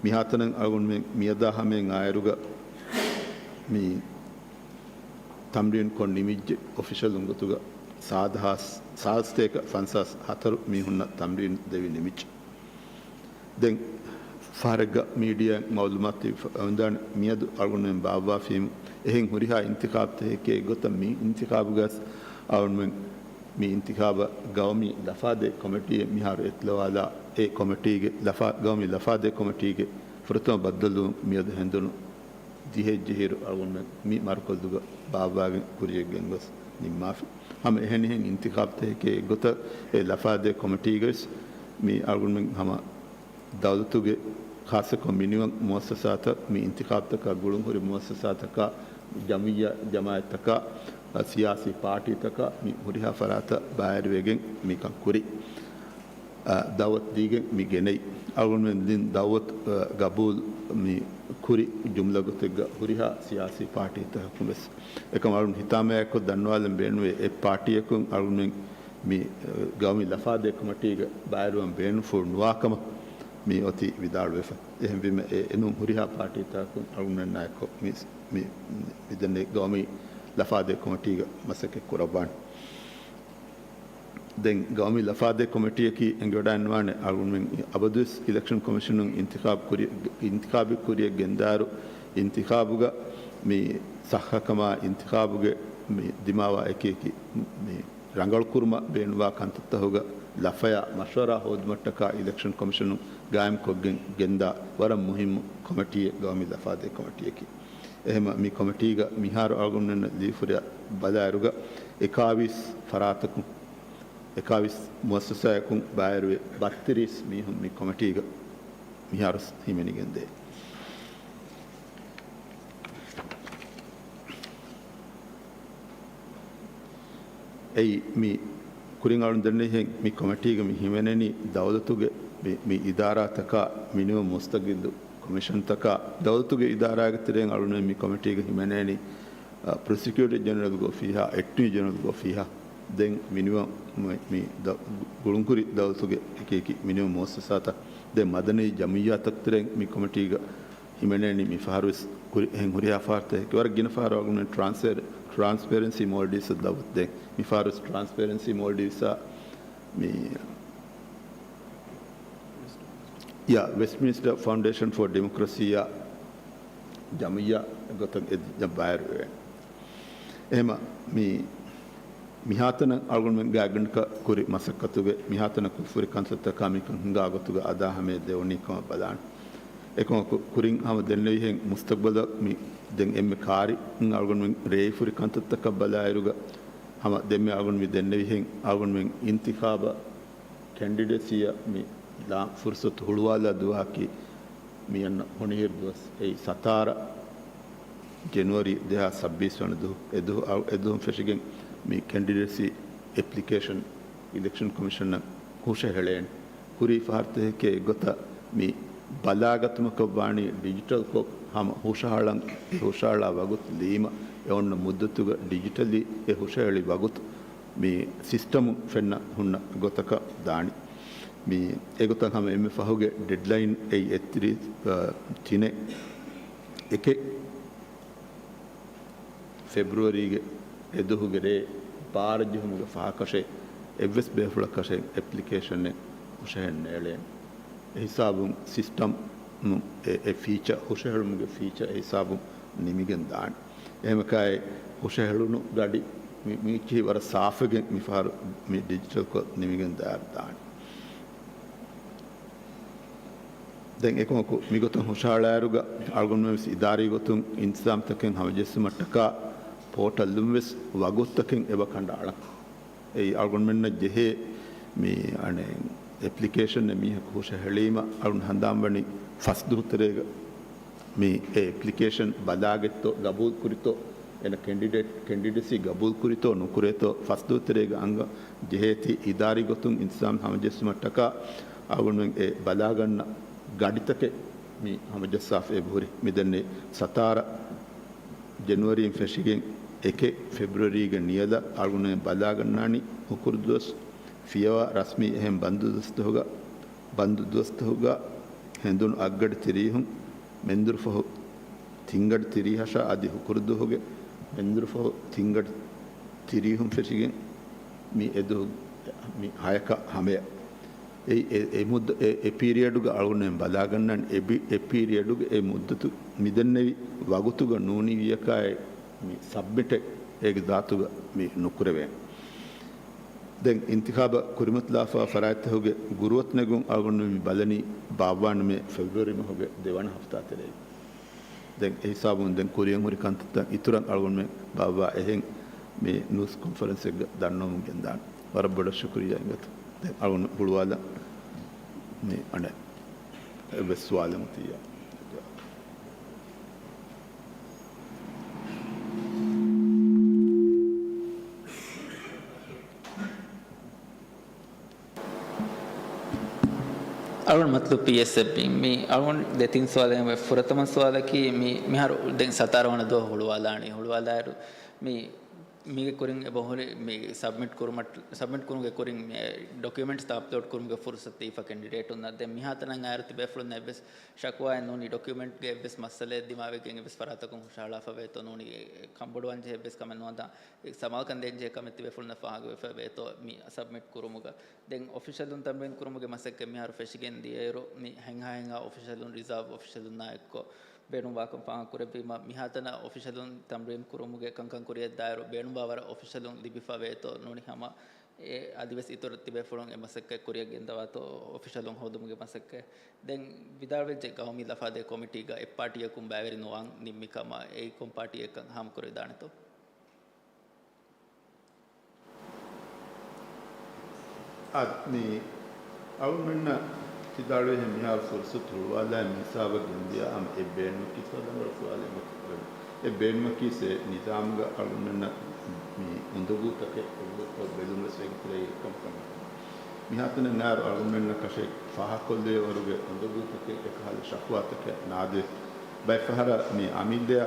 މިހާތަނަށް އަޅުގަނޑުމެން މިއަދާ ހަމައިން އާއިރުގަ މި ތަމްރީން ކޮށް ނިމިއްޖެ އޮފިޝަލުން ގޮތުގަ ސާދަ ހާސް، ސާދަ ސަތޭކަ ފަންސާސް ހަތަރު މީހުންނަށް ތަމްރީން ދެވި ނިމިއްޖެ. ދެން ފަހަރެއްގަ މީޑިއާއިން މައުލޫމާތު ދީފަ އޮންދާނެ މިއަދު އަޅުގަނޑުމެން ބާއްވާފީމު އެހެން ހުރިހާ އިންތިޚާބުތަކެކޭ ގޮތަށް މި އިންތިޚާބުގަސް އަޅުގަނޑުމެން މި އިންތިޚާބަށް ގައުމީ ލަފާދޭ ކޮމިޓީއެއް މިހާރު އެއްކުލަވާލާ، އެ ކޮމިޓީގެ ލަފާ، ގައުމީ ލަފާދޭ ކޮމިޓީގެ ފުރަތަމަ ބައްދަލުވުން މިއަދު ހެނދުނު ދިހައެއްޖެހިއިރު އަޅުގަނޑުމެން މި މަރުކަޒުގަ ބާއްވާގެން ކުރިޔަށް ގެންގޮސް ނިންމާފި. ހަމަ އެހެނިހެން އިންތިޚާބުތަކެކޭ އެއްގޮތަށް އެ ލަފާދޭ ކޮމިޓީގައިސް މި އަޅުގަނޑުމެން ހަމަ ދައުލަތުގެ ޚާއްޞަކޮށް މިނިވަން މުއައްސަސާތައް މި އިންތިޚާބުތަކާ ގުޅުންހުރި މުއައްސަސާތަކާ ޖަމިއްޔާ ޖަމާއަތްތަކާ ސިޔާސީ ޕާޓީތަކަށް މި ހުރިހާ ފަރާތަށް ބައިވެރިވެގެން މިކަން ކުރި. އަ، ދައުވަތު ދީގެން މި ގެނައި. އަޅުގަނޑުމެން ދިން ދައުވަތު، އަ، ގަބޫލު މި ކުރި ޖުމްލަ ގޮތެއްގަ ހުރިހާ ސިޔާސީ ޕާޓީތަކަކުން ވެސް. އެކަމް އަޅުން ހިތާމަޔާއެކު ދަންނަވާލަން ބޭނުންވޭ، އެ ޕާޓީއަކުން އަޅުގަނޑުމެން މި، އަ، ގައުމީ ލަފާދޭ ކޮމިޓީގަ ބައިވެރިވާން ބޭނުންފުޅު ނުވާކަމަށް މި އޮތީ ވިދާޅުވެފަ. އެހެންވީމަ އެ، އެނޫން ހުރިހާ ޕާޓީތަކުން އަޅުގަނޑުމެންނާއެކު މި، މި، މިދެންނެވި ގައުމީ ލަފާދޭ ކޮމިޓީގަ މަސައްކަތް ކުރައްވާނެ. ދެން ގައުމީ ލަފާދޭ ކޮމިޓީއަކީ އެނގިވަޑައިގަންނަވާނެ އަޅުގަނޑުމެން އަބަދުވެސް އިލެކްޝަން ކޮމިޝަނުން އިންތިޚާބު ކުރި، އިންތިޚާބީ ކުރިއަށް ގެންދާއިރު، އިންތިޚާބުގަ މި ސައްހަކަމާ އިންތިޚާބުގެ މި ދިމާވާ އެކި އެކި މި ރަނގަޅުކުރުމަށް ބޭނުންވާ ކަންތައްތަހުގަ ލަފަޔާ މަޝްވަރާ ހޯދުމަށްޓަކާ އިލެކްޝަން ކޮމިޝަނުން ގާއިމްކޮށްގެން ގެންދާ ވަރަށް މުހިއްމު ކޮމިޓީއެއް ގައުމީ ލަފާދޭ ކޮމިޓީއަކީ. އެހެމަ މި ކޮމިޓީގަ މިހާރު އަޅުގަނޑުމެންނަށް ލިޔެފަރިޔާ ބަލާއިރުގަ އެކާވީސް ފަރާތަކުން، އެކާވީސް މުއައްސަސާއަކުން ބައިވެރިވެ ބައްތިރީސް މީހުން މި ކޮމިޓީގަ މިހާރު ހިމެނިގެންދޭ. އެއީ މި ކުރިން އަޅުން ދެންނެވިހެން މި ކޮމިޓީގަ މި ހިމެނެނީ ދައުލަތުގެ މި، މި އިދާރާތަކާ މިނިވަން މުސްތަގިއްލު ކޮމިޝަންތަކާ ދައުލަތުގެ އިދާރާގެ ތެރެއިން އަޅުން މި ކޮމިޓީގަ ހިމެނޭނީ، އަ، ޕްރޮސިކިއުޓަރ ޖެނެރަލްގެ އޮފީހާ، އެޓްނީ ޖެނެރަލްގެ އޮފީހާ، ދެން މިނިވަން މި، މި ދަ-، ގުޅުންކުރި ދައުލަތުގެ އެކި އެކި މިނިވަން މުއައްސަސާތައް، ދެން މަދަނީ ޖަމިއްޔާތަކު ތެރެއިން މި ކޮމިޓީގަ ހިމެނޭނީ މި ފަހަރުވެސް ކުރި-، އެހެން ހުރިހާ ފަހަރުތަކެއް ވަރަށް ގިނަ ފަހަރު އަޅުގަނޑުމެން ޓްރާންސް-، ޓްރާންސްޕޭރެންސީ މޯލްޑިވްސްއަށް ދައުވަތު ދޭން. މި ފަހަރުވެސް ޓްރާންސްޕޭރެންސީ މޯލްޑިވްސްއާ މި، ޔާ، ވެސްޓްމިނިސްޓަރ ފައުންޑޭޝަން ފޯ ޑިމޮކްރަސީއާ ޖަމިއްޔާ ގޮތަށް އެ ދިން ބައިވެރިވެ. އެހެމަ މި މިހާތަނަށް އަޅުގަނޑުމެން ގާތްގަނޑަކަށް ކުރި މަސައްކަތުގެ މިހާތަނަށް ކުށްފުރި ކަންތައްތަކާ މިކަން ހިނގާ ގޮތުގަ އަދާ ހަމަޔަށް ދެވުނީ ކަމަށް ބަލާން. އެކަމަކު ކުރިން ހަމަ ދެންނެވިހެން މުސްތަގްބަލަށް މި ދެން އެންމެ ކާރި އަޅުގަނޑުމެން ރޭވިފުރި ކަންތައްތަކަށް ބަލާއިރުގަ ހަމަ ދެންމެ އަޅުގަނޑު މި ދެންނެވިހެން އަޅުގަނޑުމެން އިންތިޚާބަށް ކެންޑިޑެސީއަށް މި ލާ ފުރުސަތު ހުޅުވާލާ ދުވަހަކީ މި އަންނަ ހޮނިހިރު ދުވަސް އެއީ ސަތާރަ ޖެނުއަރީ ދެހާސް ސައްބީސް ވަނަ ދުވަހު. އެ ދުވަހު، އަ، އެ ދުވަހުން ފެށިގެން މި ކެންޑިޑެސީ އެޕްލިކޭޝަން އިލެކްޝަން ކޮމިޝަނަށް ހުށަހެޅޭނެ. ކުރީ ފަހަރުތަކެކޭ އެއްގޮތަށް މި ބަލާގަތުމަކަށް ވާނީ ޑިޖިޓަލްކޮށް ހަމަ ހުށަހަޅަން، އެ ހުށަހަޅާ ވަގުތު ލީމަ އެ އޮންނަ މުއްދަތުގަ ޑިޖިޓަލީ އެ ހުށަހެޅި ވަގުތު މި ސިސްޓަމު ފެންނަ ހުންނަ ގޮތަކަށް ދާނީ. މި އެގޮތަށް ހަމަ އެންމެ ފަހުގެ ޑެޑްލައިން އެއީ އެއްތިރީސް، އަ، ތިނެއް އެކެއް ފެބްރުއަރީގެ އެދުވަހުގެ ރޭ ބާރަ ޖެހުމުގެ ފަހަކަށެއް އެއްވެސް ބޭފުޅަކަށެއް އެޕްލިކޭޝަނެއް ހުށަހެއް ނޭޅޭނެ. އެ ހިސާބުން ސިސްޓަމް އެ، އެ ފީޗަ، ހުށަހެޅުމުގެ ފީޗަ އެ ހިސާބުން ނިމިގެން ދާނެ. އެހެމަކާއި ހުށަހެޅުނު ގަޑި މި، މިއިއްޗިހި ވަރަށް ސާފެގެން މިފަހަރު މި ޑިޖިޓަލްކޮށް ނިމިގެން ދާ، ދާނެ. ދެން އެކަމަކު މިގޮތަށް ހުށަހަޅާއިރުގަ އަޅުގަނޑުމެން ވެސް އިދާރީ ގޮތުން އިންތިޒާމްތަކެއް ހަމަޖެއްސުމަށްޓަކާ ޕޯޓަލުން ވެސް ވަގުތުތަކެއް އެބަ ކަނޑައަޅަން. އެއީ އަޅުގަނޑުމެންނަށް ޖެހޭ މި އަނެއް އެޕްލިކޭޝަނެއް މީހަކު ހުށަހެޅީމަ އަޅުން ހަނދާންވަނީ ފަސް ދުވަހު ތެރޭގަ މި އެ އެޕްލިކޭޝަން ބަލާގެއްތޯ ގަބޫލު ކުރިތޯ، އޭނަ ކެންޑިޑޭޓް، ކެންޑިޑެސީ ގަބޫލު ކުރިތޯ ނުކުރޭތޯ ފަސް ދުވަހު ތެރޭގަ އަނގަ ޖެހޭތީ އިދާރީ ގޮތުން އިންތިޒާމް ހަމަޖެއްސުމަށްޓަކާ އަޅުގަނޑުމެން އެ ބަލާގަންނަ ގަޑިތަކެއް މި ހަމަޖައްސާފަ އެބަހުރި. މިދެންނެވި ސަތާރަ ޖެނުއަރީން ފެށިގެން އެކެއް ފެބްރުއަރީގެ ނިޔަލަށް އަޅުގަނޑުމެން ބަލާގަންނާނީ ހުކުރު ދުވަސް ފިޔަވާ ރަސްމީ އެހެން ބަންދު ދުވަސްތަހުގަ، ބަންދު ދުވަސްތަހުގަ ހެނދުނު އަށްގަޑި ތިރީހުން މެންދުރުފަހު ތިންގަޑި ތިރީހަށާ އަދި ހުކުރު ދުވަހުގެ މެންދުރުފަހު ތިންގަޑި ތިރީހުން ފެށިގެން މި އެދު-، މި ހަޔަކަށް ހަމަޔަށް. އެ، އެ، އެ މުއްދަ-، އެ، އެ ޕީރިއަޑުގަ އަޅުގަނޑުމެން ބަލާގަންނަން އެ ބި-، އެ ޕީރިއަޑުގެ އެ މުއްދަތު މިދެންނެވި ވަގުތުގަ ނޫނީވިޔަކާއި މި ސަބްމިޓެއް އޭގެ ޒާތުގަ މި ނުކުރެވޭނެ. ދެން އިންތިޚާބަށް ކުރިމަތިލާފާ ފަރާތްތަހުގެ ގުރުއަތު ނެގުން އަޅުގަނޑު މި ބަލަނީ ބާއްވާނަމޭ ފެބްރުއަރީ މަހުގެ ދެވަނަ ހަފްތާ ތެރޭގަ. ދެން އެ ހިސާބުން ދެން ކުރިއަށް ހުރި ކަންތައްތައް އިތުރަށް އަޅުގަނޑުމެން ބާއްވާ އެހެން މި ނޫސް ކޮންފަރެންސެއްގަ ދަންނަވަމުން ގެންދާނެ. ވަރަށް ބޮޑަށް ޝުކުރިއްޔާ އިނގޭތޯ. ދެން އަޅުގަނޑު ހުޅުވާލަން މި އަނެއް އެއްވެސް ސުވާލެއް އޮތިއްޔާ. އަޅުގަނޑު މަތްލޫބު ޕީއެސްއެފް މި އަޅުގަނޑު ދެތިން ސުވާލެއް ވެ. ފުރަތަމަ ސުވާލަކީ މި މިހާރު ދެން ސަތާރަ ވަނަ ދުވަހު ހުޅުވާލާނީ. ހުޅުވާލާއިރު މި މީގެ ކުރިން އެބަހުރި މި ސަބްމިޓް ކުރުމަށް، ސަބްމިޓް ކުރުމުގެ ކުރިން މި ޑޮކިއުމެންޓްސް އަޕްލޯޑް ކުރުމުގެ ފުރުސަތު ދީފަ ކެންޑިޑޭޓުންނަށް. ދެން މިހާތަނަށް އައިރު ތިބޭފުޅުން އެއްވެސް ޝަކުވާއެއް ނޫނީ، ޑޮކިއުމެންޓްގެ އެއްވެސް މައްސަލައެއް ދިމާވެގެން އެއްވެސް ފަރާތަކުން ހުށަހަޅާފަ ވޭތޯ ނޫނީ، ކަންބޮޑުވާން ޖެހޭ އެއްވެސް ކަމެއް ނުވަތަ ސަމާލުކަން ދޭން ޖެހޭ ކަމެއް ތިބޭފުޅުންނަށް ފާހަގަވެފަ ވޭތޯ މި ސަބްމިޓް ކުރުމުގަ. ދެން އޮފިޝަލުން ތަމްރީން ކުރުމުގެ މަސައްކަތް މިހާރު ފެށިގެން ދިޔައިރު، މި ހެންހާ ހެންހާ އޮފިޝަލުން، ރިޒާވް އޮފިޝަލުންނާ އެއްކޮށް ބޭނުންވާކަން ފާހަގަ ކުރެއްވީމަ، މިހާތަނަށް އޮފިޝަލުން ތަމްރީން ކުރުމުގެ ކަންކަން ކުރިއަށްދާއިރު ބޭނުންވާވަރަށް އޮފިޝަލުން ލިބިފަ ވޭތޯ ނޫނީ ހަމަ އެ އަދިވެސް އިތުރަށް ތިބޭފުޅުން އެ މަސައްކަތް ކުރިއަށް ގެންދަވާތޯ އޮފިޝަލުން ހޯދުމުގެ މަސައްކަތް. ދެން ވިދާޅުވެއްޖެ ގައުމީ ލަފާދޭ ކޮމިޓީގަ އެއްޕާޓީއަކުން ބައިވެރި ނުވާން ނިންމި ކަމަށް. އެއީ ކޮން ޕާޓީއެއްކަން ހާމަކުރެވިދާނެތޯ؟ އަދި މި އަޅުގަނޑުމެންނަށް ވިދާޅުވިހެން މިހާރު ފުރުސަތު ހުޅުވާލާ މި ހިސާބަށް ގެންދިޔަ ހަމަ އެއް ބޭނުމަކީ ސޯދަނބަރ ސުވާލެއް ގޮތަށް އެއް ބޭނުމަކީ ސޭ ނިޒާމުގަ އަޅުގަނޑުމެންނަށް މި އުނދަގޫތަކެއް އެއްގޮތަށް ބެލުމަށް ވެސް ވެގެން ކުރެވި ކަމަކަށް. މިހާތަނަށް އައިރު އަޅުގަނޑުމެންނަށް ކަށައި ފާހަގަކޮށްލެވޭ ވަރުގެ އުނދަގޫތަކެއް އެކަހަލަ ޝަކުވާތަކެއް ނާދޭ. ބައެއް ފަހަރަށް މި އަމިއްލަ،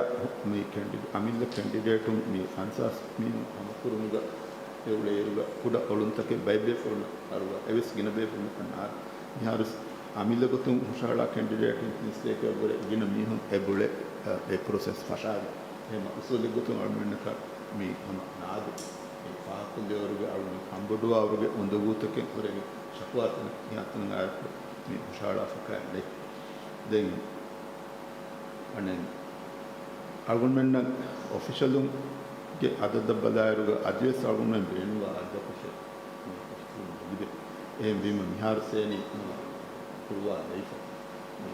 މި ކެނޑި-، އަމިއްލަ ކެނޑިޑޭޓުން މި ސަންސަސް މި ހަމަކުރުމުގަ އެ އުޅޭއިރުގަ ކުޑަ އޮޅުންތަކެއް ބައެއް ބޭފުޅުންނަށް އަރުވާ އެވެސް ގިނަ ބޭފުޅުންނަކަށް ނާދޭ. މިހާރު އަމިއްލަ ގޮތުން ހުށަހަޅާ ކެނޑިޑޭޓުން ތިން ސްޓޭކް އެއްވުރެ ގިނަ މީހުން އެބުޅޭ، އެ ޕްރޮސެސް ފަށާގެން. އެހެން އުސޫލެއް ގޮތުން އަޅުގަނޑުމެންނަކަށް މި ހަމަ ނާދޭ. މި ފާހަގަކޮށްލެވޭވަރުގެ އަޅުގަނޑު ކަންބޮޑުވާވަރުގެ އުނދަގޫތަކެއް ހުރެގެން ޝަކުވާތައް މިހާތަނަށް އައިރު މި ހުށަހަޅާފަކައެއް ނެތް. ދެން އަނެއް އަޅުގަނޑުމެންނަށް އޮފިޝަލުންގެ އަދަދަށް ބަލާއިރުގަ އަދިވެސް އަޅުގަނޑުމެން ބޭނުންވާ އަދަދަކަށެއް މި އޮފިޝަލުން ނުލިބޭ. އެހެންވީމަ މިހާރު ސޭނި ހުޅުވާލައިފަ. މި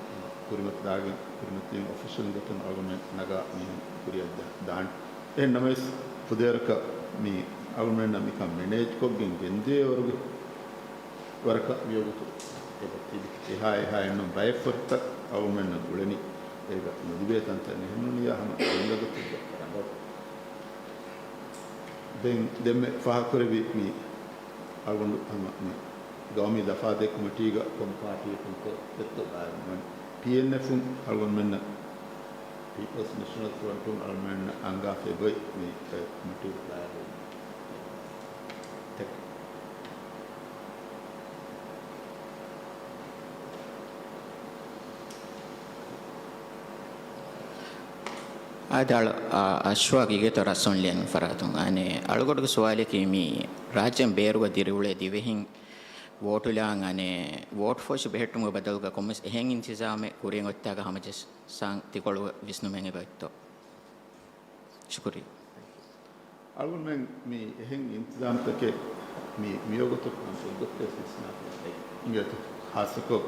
ކުރިމަތިލާގެން، ކުރިމަތިލިން އޮފިޝަލް ގޮތުން އަޅުގަނޑުމެން ނަގާ މީހުން ކުރިއަށް ދާން. އެހެން ނަމަވެސް، ފުދޭވަރަކަށް މި އަޅުގަނޑުމެންނަށް މިކަން މެނޭޖްކޮށްގެން ގެންދިޔަ ވަރުގެ ވަރަކަށް މިވަގުތު އެބަ ތިބި އެހާ އެހާ އެއްނު ބައެއް ފޮތްތައް އަޅުގަނޑުމެންނަށް އުޅެނީ. އޭގަ ނުލިބޭ ތަންތަން އެހެންނޫނިއްޔާ ހަމަ އަޅުގަނޑުގެ ތިއްބަ ރަނގަޅު. ދެން ދެންމެ ފާހަގަކުރެއްވި މި އަޅުގަނޑު ހަމަ މި ގައުމީ ލަފާދޭ ކޮމިޓީގަ ކޮން ޕާޓީއަކުންތޯ ދެއްތޯ ބާރު ނުވަން. ޕީއެންއެފުން އަޅުގަނޑުމެންނަށް، ޕީޕަލްސް ނޭޝަނަލް ފްރަންޓުން އަޅުގަނޑުމެންނަށް އަންގާފައި ގޮތް މި ކޮމިޓީ ބާރު ތެކެ. އާދެ، އަޅު-، އާ، އަޝްވާގް އިގޭތޯ ރަސް އޮންލިއަން ފަރާތުން. އަނެއް އަޅުގަޑުގެ ސުވާލަކީ މި ރާއްޖޭން ބޭރުގަ ދިރިއުޅޭ ދިވެހިން ވޯޓުލާން އަނެއް ވޯޓް ފޯސް ބެހެއްޓުމުގެ ބަދަލުގަ ކޮންމެސް އެހެން އިންތިޒާމެއް ކުރިއަށް އޮތްތާގަ ހަމަޖައްސާން ތިކޮޅު ވިސްނުމެއް އެބައޮތްތޯ؟ ޝުކުރިއްޔާ. އަޅުގަނޑުމެން މި އެހެން އިންތިޒާމްތަކެއް މި މިވަގުތު އެއްގޮތަކަށް ވިސްނާފަ އިނގޭތޯ. ޚާއްޞަކޮށް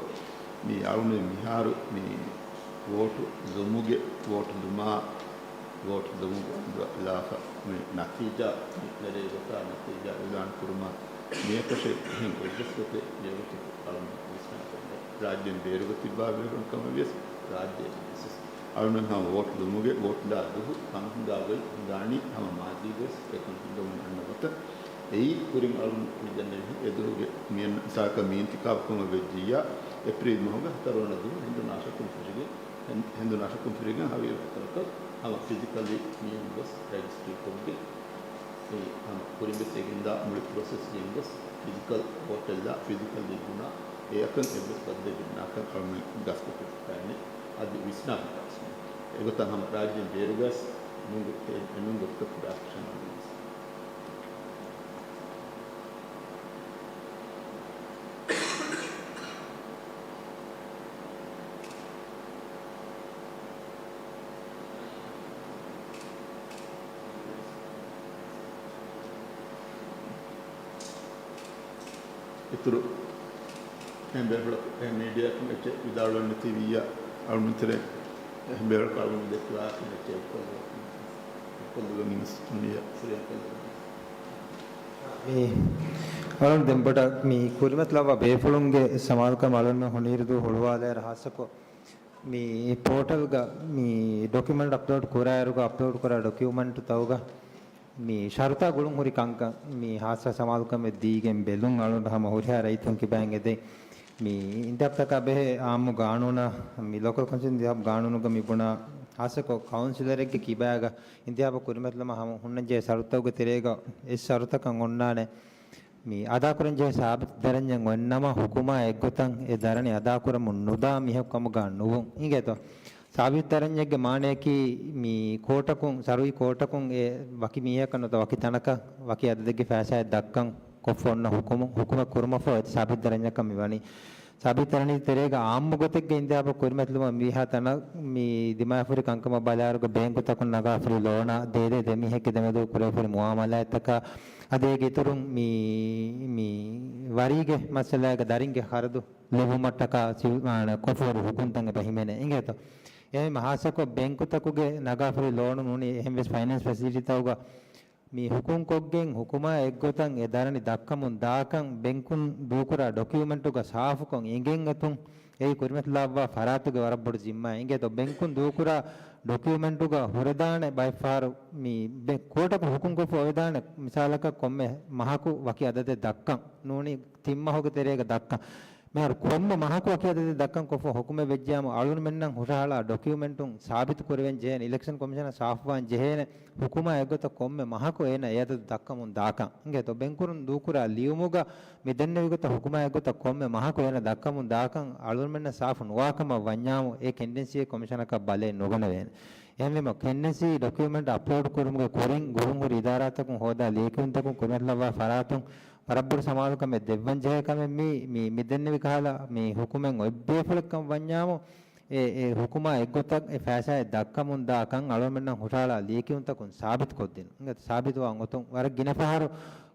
މި އަޅުގަނޑު މިހާރު މި ވޯޓު ލުމުގެ، ވޯޓު ލުމާ، ވޯޓު ލުމުގެ ލާފަ މި ނަތީޖާ މި ނެރޭ ގޮތާ ނަތީޖާ އިއުލާން ކުރުމާ މިއަކަށެއް އެހެން އެއްވެސް ގޮތެއް މިވަގުތު އަޅުގަނޑު ވިސްނާފަ އިނގޭ. ރާއްޖޭން ބޭރުގަ ތިއްބާ ބޭފުޅުން ކަމަށް ވިޔަސް ރާއްޖޭ އަޅުގަނޑު ހަމަ ވޯޓު ލުމުގެ ވޯޓު ލާ ދުވަހު ކަން ހިނގާ ގޮތް ހިނގާނީ ހަމަ މާޒީގަވެސް އެކަން ހިނގަމުން އަންނަ ގޮތަށް. އެއީ ކުރިން އަޅުގަނޑު މިދެންނެވި އެ ދުވަހުގެ މިއަން ސާކަ މި އިންތިޚާބު ކަމަށް ވެއްޖިއްޔާ، އޭޕްރީލް މަހުގެ ހަތަރުވަނަ ދުވަހު ހެނދުނު އަށަކުން ފެށިގެން، ހެން-، ހެނދުނު އަށަކުން ފެށިގެން ހަވީރު ހަތަރަކަށް ހަމަ ފިޒިކަލީ މީހުން ގޮސް ރަޖިސްޓްރީ ކޮށްގެން، އެ ހަމަ ކުރިން ވެސް އެ ގެންދާ މުޅި ޕްރޮސެސް ގެން ގޮސް ފިޒިކަލް ވޯޓެއްލާ ފިޒިކަލް ލިބުނާ އެއަކަށް އެއްވެސް ބައްދަލެއް ނާކަން އަޅުގަނޑު ގަސްތު ކުރިފައިނެ އަދި ވިސްނާފަ އެގޮތަށް ހަމަ ރާއްޖޭން ބޭރުގަސް ނުންގޮ-، އެ-، އެ ނުންގޮތަކަށް ކުޑަ އެކްޝަން އަޅުގަނޑު އިތުރު އެހެން ބޭފުޅަކު އެހެން މީޑިއާއަކުން އެއްޗެއް ވިދާޅުވަން ނެތި ވިއްޔާ، އަޅުގަނޑު ތެރޭ އެހެން ބޭފުޅަކު އަޅުގަނޑު ދެއްކި ވާހަކަ އެއްޗެއް އެއްކޮށްލު-، އެއްކޮށްލުގަން އިން ނިޔަ ފުރިހަމަ ކޮށްލުގަން. މި އަޅުން ދެން ބޮޑަށް މި ކުރިމަތިލައްވާ ބޭފުޅުންގެ ސަމާލުކަމަށް އަޅުން ހޮނިއިރު ދުވަހު ހުޅުވާލާއިރު ހާއްސަކޮށް މި ޕޯޓަލްގަ މި ޑޮކިއުމަންޓް އަޕްލޯޑް ކުރާއިރުގަ އަޕްލޯޑް ކުރާ ޑޮކިއުމަންޓުތަކުގަ މި ޝަރުތާ ގުޅުން ހުރި ކަންކަން މި ހާއްސަ ސަމާލުކަމެއް ދީގެން ބެލުން އަޅުން ހަމަ ހުރިހާ ރައްޔިތުން ކިބައިން އެދެން. މި އިންތިހާބުތަކާ ބެހޭ އާއްމު ގާނޫނާ، މި ލޯކަލް ކައުންސިލް އިންތިހާބު ގާނޫނުގަ މި ބުނާ، ހާއްސަކޮށް ކައުންސިލަރެއްގެ ކިބާގަ އިންތިހާބު ކުރިމަތިލުމަށް ހަމަ ހުންނަންޖެހޭ ޝަރުތުތަކުގެ ތެރޭގަ އެއް ޝަރުތަކަށް އޮންނާނެ. މި އަދާކުރަންޖެހޭ ސާބިތު ދަރަންޏެއް އޮންނަމަ، ހުކުމާ އެއްގޮތަށް އެ ދަރަނި އަދާކުރަމުން ނުދާ މީހަކު ކަމުގަ ނުވުން. އިނގޭތޯ؟ ސާބިތު ދަރަންޏެއްގެ މާނަޔަކީ، މި ކޯޓަކުން، ޝަރުއީ ކޯޓަކުން އެ ވަކި މީހަކަށް ނުވަތަ ވަކި ތަނަކަށް ވަކި އަދަދެއްގެ ފައިސާއެއް ދައްކަން ކޮށްފަ އޮންނަ ހުކުމު، ހުކުމެއް ކުރުމަށްފަހު އެތައް ސާބިތު ދަރަންޏަކަށް މި ވަނީ. ސާބިތު ދަރަނީ ތެރޭގަ އާއްމު ގޮތެއްގަ އިންތިހާބު ކުރިމަތިލުމަށް މިހާ ތަނަށް މި ދިމާވެފަހުރި ކަންކަމަށް ބަލާއިރުގަ ބޭންކުތަކުން ނަގާފަހުރި ލޯނާ، ދޭދޭ ދެމީހެއްގެ ދެމެދު ކުރެވިފަހުރި މުއާމަލާތްތަކާ، އަދި އޭގެ އިތުރުން މި، މި ވަރީގެ މައްސަލާގަ ދަރިންގެ ޚަރަދު ލިބުމަށްޓަކާ ސި-، އާނ، ކޮށްފަހުރި ހުކުމްތައް އެބަ ހިމެނޭ. އިނގޭތޯ؟ އެހެން ހާއްސަކޮށް ބޭންކުތަކުގެ ނަގާފަހުރި ލޯނު ނޫނީ އެހެން ވެސް ފައިނޭންސް ފެސިލިޓީތަކުގަ މި ހުކުމްކޮށްގެން ހުކުމާ އެއްގޮތަށް އެ ދަރަނި ދައްކަމުން ދާކަން ބޭންކުން ދޫކުރާ ޑޮކިއުމެންޓުގަ ސާފުކޮށް އެނގެން އޮތުން އެއީ ކުރިމަތިލާއްވާ ފަރާތުގެ ވަރަށް ބޮޑު ޒިންމާއެއް. އިނގޭތޯ ބޭންކުން ދޫކުރާ ޑޮކިއުމެންޓުގަ ހުރެދާނެ ބައެއްފަހަރު މި ބެ-، ކޯޓަކު ހުކުމްކޮށްފަ އޮވެދާނެ މިސާލަކަށް ކޮންމެ މަހަކު ވަކި އަދަދެއް ދައްކަން ނޫނީ ތިން މަހުގެ ތެރޭގަ ދައްކަން. މިހާރު ކޮންމެ މަހަކު ވަކި އަދަދެއް ދައްކަން ކޮށްފަ ހުކުމެއް ވެއްޖިއްޔާމު އަޅުގަނޑުމެންނަށް ހުށަހަޅާ ޑޮކިއުމެންޓުން ސާބިތު ކުރެވެން ޖެހޭނެ، އިލެކްޝަން ކޮމިޝަނަށް ސާފުވާން ޖެހޭނެ، ހުކުމާ އެއްގޮތަށް ކޮންމެ މަހަކު އޭނަ އެ އަދަދު ދައްކަމުން ދާކަން. އިނގޭތޯ ބޭންކުން ދޫކުރާ ލިޔުމުގަ މި ދެންނެވި ގޮތަށް ހުކުމާ އެއްގޮތަށް ކޮންމެ މަހަކު އޭނަ ދައްކަމުން ދާކަން އަޅުގަނޑުމެންނަށް ސާފު ނުވާކަމަށް ވަންޏާމު އެ ކެންޑެންސީއެއް ކޮމިޝަނަކަށް ބަލައެއް ނުގަނެވޭނެ. އެހެންވީމަ ކެންޑެންސީ ޑޮކިއުމެންޓް އަޕްލޯޑް ކުރުމުގެ ކުރިން ގުރުންހުރި އިދާރާތަކުން ހޯދާ ލިޔެކިޔުންތަކުން ކުރިމަތިލައްވާ ފަރާތުން ވަރަށް ބޮޑު ސަމާލުކަމެއް ދެއްވަން ޖެހޭ ކަމެއް މީ، މި، މި ދެންނެވި ކަހަލަ މި ހުކުމެއް އޮތް ބޭފުޅެއްކަން ވަންޏާމު، އެ، އެ ހުކުމާ އެއްގޮތަށް އެ ފައިސާއެއް ދައްކަމުން ދާކަން އަޅުގަނޑުމެންނަށް ހުށަހަޅާ ލިޔެކިޔުންތަކުން ސާބިތުކޮށްދިނުން. އިނގޭތޯ ސާބިތުވާން އޮތުން ވަރަށް ގިނަ ފަހަރު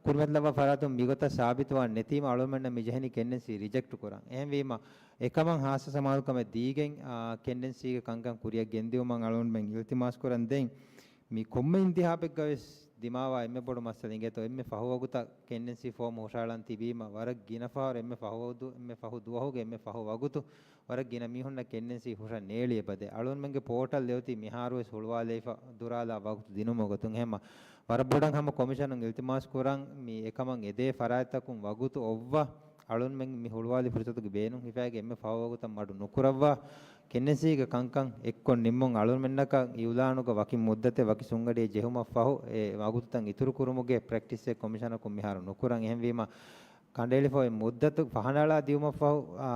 ކުރިމަތިލައްވާ ފަރާތުން މިގޮތަށް ސާބިތުވާން ނެތީމަ އަޅުގަނޑުމެންނަށް މި ޖެހެނީ ކެންޑެންސީ ރިޖެކްޓް ކުރަން. އެހެންވީމަ އެކަމަށް ހާއްސަ ސަމާލުކަމެއް ދީގެން، އާ، ކެންޑެންސީގެ ކަންކަން ކުރިއަށް ގެންދިއުމަށް އަޅުގަނޑުމެން އިލްތިމާސް ކުރަން. ދެން މި ކޮންމެ އިންތިހާބެއްގަ ވެސް ދިމާވާ އެންމެ ބޮޑު މައްސަލަ އިނގޭތޯ އެންމެ ފަހު ވަގުތަށް ކެންޑެންސީ ފޯމް ހުށަހަޅަން ތިބީމަ، ވަރަށް ގިނަ ފަހަރު އެންމެ ފަހު ވަގުތު، އެންމެ ފަހު ދުވަހުގެ އެންމެ ފަހު ވަގުތު ވަރަށް ގިނަ މީހުންނަށް ކެންޑެންސީ ހުށަން ނޭޅި އެބަދޭ. އަޅުގަނޑުމެންގެ ޕޯޓަލް އެއޮތީ މިހާރު ވެސް ހުޅުވާލައިފަ ދުރާލާ ވަގުތު ދިނުމުގެ ގޮތުން. އެހެންމަ ވަރަށް ބޮޑަށް ހަމަ ކޮމިޝަނުން އިލްތިމާސް ކުރަން މި އެކަމަށް އެދޭ ފަރާތްތަކުން ވަގުތު އޮއްވާ އަޅުންމެން މި ހުޅުވާލި ފުރުސަތުގެ ބޭނުން ހިފާގެ އެންމެ ފަހު ވަގުތަށް މަޑު ނުކުރައްވާ، ކެންޑެންސީގެ ކަންކަން އެއްކޮށް ނިންމުން އަޅުންމެންނަކަށް އިއުލާނުގަ ވަކި މުއްދަތެއް ވަކި ސުންގަޑިއެއް ޖެހުމަށްފަހު، އެ ވަގުތުތައް އިތުރުކުރުމުގެ ޕްރެކްޓިސްއެއް ކޮމިޝަނަކުން މިހާރު ނުކުރަން. އެހެންވީމަ، ކަނޑައެޅިފައި މުއްދަތު ފަހަނައަޅާ ދިއުމަށްފަހު، އާ،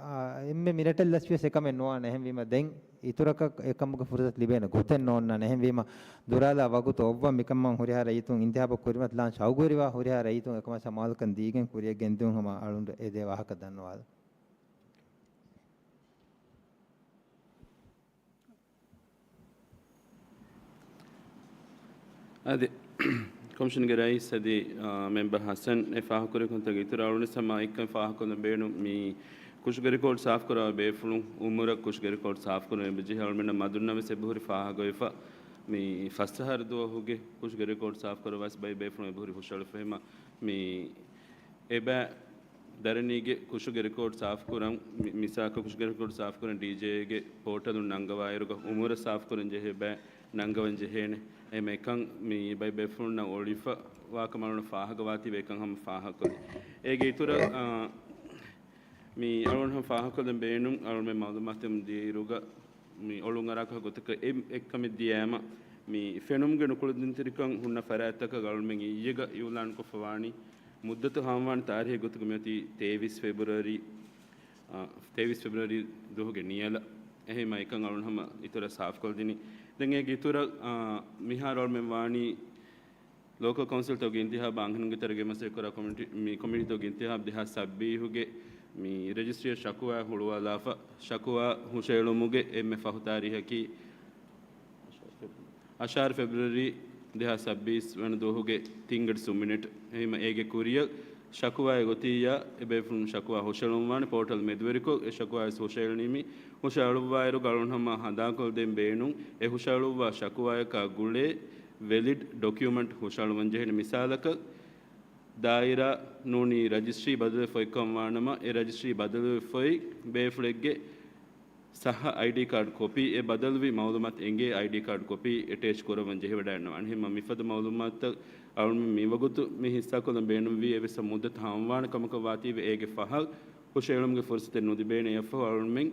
އާ، އެންމެ މިނެޓެއް ލަސްވިޔަސް އެކަމެއް ނުވާނެ. އެހެންވީމަ، ދެން އިތުރަކަށް އެކަމުގެ ފުރުސަތު ލިބޭނެ ގޮތެއް ނޯންނާނެ. އެހެންވީމަ، ދުރާލާ ވަގުތު އޮއްވަ މިކަމަށް ހުރިހާ ރައްޔިތުން އިންތިހާބަށް ކުރިމަތިލާން ޝައުގުވެރިވާ ހުރިހާ ރައްޔިތުން އެކަމަށް ސަމާލުކަން ދީގެން ކުރިއަށް ގެންދިއުން ހަމަ އަޅުން އެދޭ ވާހަކަ ދަންނަވާލަން. އަދި، ކޮމިޝަންގެ ރައީސް އަދި، އާ، މެމްބަރ ހަސަން އެ ފާހަގަކުރި ކަންތައް އިތުރަށް އަޅުގަނޑު ހަމަ އެއްކަން ފާހަގަކޮށްލަން ބޭނުން މި ކުށުގެ ރެކޯޑް ސާފުކުރާ ބޭފުޅުން އުމުރަށް ކުށުގެ ރެކޯޑް ސާފުކުރުމަށް އެބަޖެހޭ އަޅުމެންނަށް މަދުންނަށް ވެސް އެބަހުރި ފާހަގަވެފަ. މި ފަސް އަހަރު ދުވަހުގެ ކުށުގެ ރެކޯޑް ސާފުކުރައްވާ ވެސް ބައެއް ބޭފުޅުން އެބަހުރި ހުށަހެޅިފަ. އެހެންމަ މި އެބަ ދަރަނީގެ ކުށުގެ ރެކޯޑް ސާފުކުރަން، މި-، މިސާލަކަށް ކުށުގެ ރެކޯޑް ސާފުކުރަން ޑީޖޭގެ ޕޯޓަލުން ނަންގަވާއިރުގަ އުމުރަށް ސާފުކުރަން ޖެހޭ ބައެއް ނަންގަވަން ޖެހޭނެ. އެހެން އެކަން މި ބައެއް ބޭފުޅުންނަށް އޮޅިފަ ވާކަމަށް އަޅުގަނޑު ފާހަގަވާތީވެ އެކަން ހަމަ ފާހަގަކޮށްލި. އޭގެ އިތުރަށް، އާ، މި އަޅުގަނޑު ހަމަ ފާހަގަކޮށްލަން ބޭނުން އަޅުގަނޑުމެން މައުލޫމާތު ދިޔައިރުގަ މި އޮޅުން އަރާކަށް ގޮތަކަށް އެ-، އެއްކަމެއް ދިޔައިމަ، މި ފެނުމުގެ ނުކުޅެދުންތެރިކަން ހުންނަ ފަރާތްތަކަށް އަޅުމެން އިއްޔެގަ އިއުލާންކޮށްފަ ވާނީ، މުއްދަތު ހާމަވާނެ ތާރީހެއް ގޮތުގަ މިއޮތީ ތޭވީސް ފެބްރުއަރީ، އާ، ތޭވީސް ފެބްރުއަރީ ދުވަހުގެ ނިޔަލަށް. އެހެންމަ އެކަން އަޅުން ހަމަ އިތުރަށް ސާފުކޮށްދިނީ. ދެން އޭގެ އިތުރަށް، އާ، މިހާރު އަޅުމެން ވާނީ ލޯކަލް ކައުންސިލްތަކުގެ އިންތިހާބާ އަންހެނުންގެ ތެރޭގައި މަސައްކަތްކުރާ ކޮމިޓީ، މި ކޮމިޓީތަކުގެ އިންތިހާބް ދެހާސް ސައްބީސްގެ މި ރަޖިސްޓްރީއަށް ޝަކުވާ ހުޅުވާލާފަ، ޝަކުވާ ހުށައެޅުމުގެ އެންމެ ފަހު ތާރީހަކީ އަށާރަ ފެބްރުއަރީ ދެހާސް ސައްބީސް ވަނަ ދުވަހުގެ ތިންގަޑި ސުން މިނެޓް. އެހެންމަ އޭގެ ކުރިއަށް ޝަކުވާއެއް އޮތިއްޔާ، އެބޭފުޅުން ޝަކުވާ ހުށައެޅުންވާނެ. ޕޯޓަލް މެދުވެރިކޮށް އެ ޝަކުވާ ވެސް ހުށައެޅުނީމީ، ހުށައެޅުއްވާއިރުގަ އަޅުން ހަމަ ހަނދާންކޮށްދޭން ބޭނުން، އެ ހުށައެޅުއްވާ ޝަކުވާޔަކާ ގުޅޭ ވެލިޑް ޑޮކިއުމެންޓް ހުށައެޅުވަން ޖެހޭނެ. މިސާލަކަށް، ދާއިރާ ނޫނީ ރަޖިސްޓްރީ ބަދަލުވެފަ އޮތްކަން ވާނަމަ، އެ ރަޖިސްޓްރީ ބަދަލުވެފައި ބޭފުޅެއްގެ ޞައްޙަ އައިޑީ ކާޑް ކޮޕީ، އެ ބަދަލުވި މައުލޫމާތު އެނގޭ އައިޑީ ކާޑް ކޮޕީ އެޓޭޗް ކުރައްވަން ޖެހިވަޑައިގަންނަވާނެ. އެހެންމަ މިފަދަ މައުލޫމާތުތައް އަޅުމެން މިވަގުތު މި ހިއްސާކޮށްލަން ބޭނުންވީ އެވެސް މުއްދަތު ހާމަވާނެ ކަމަކަށް ވާތީވެ އޭގެ ފަހަށް ހުށައެޅުމުގެ ފުރުސަތެއް ނުލިބޭނެ. އެއަށްފަހު އަޅުގަނޑުމެން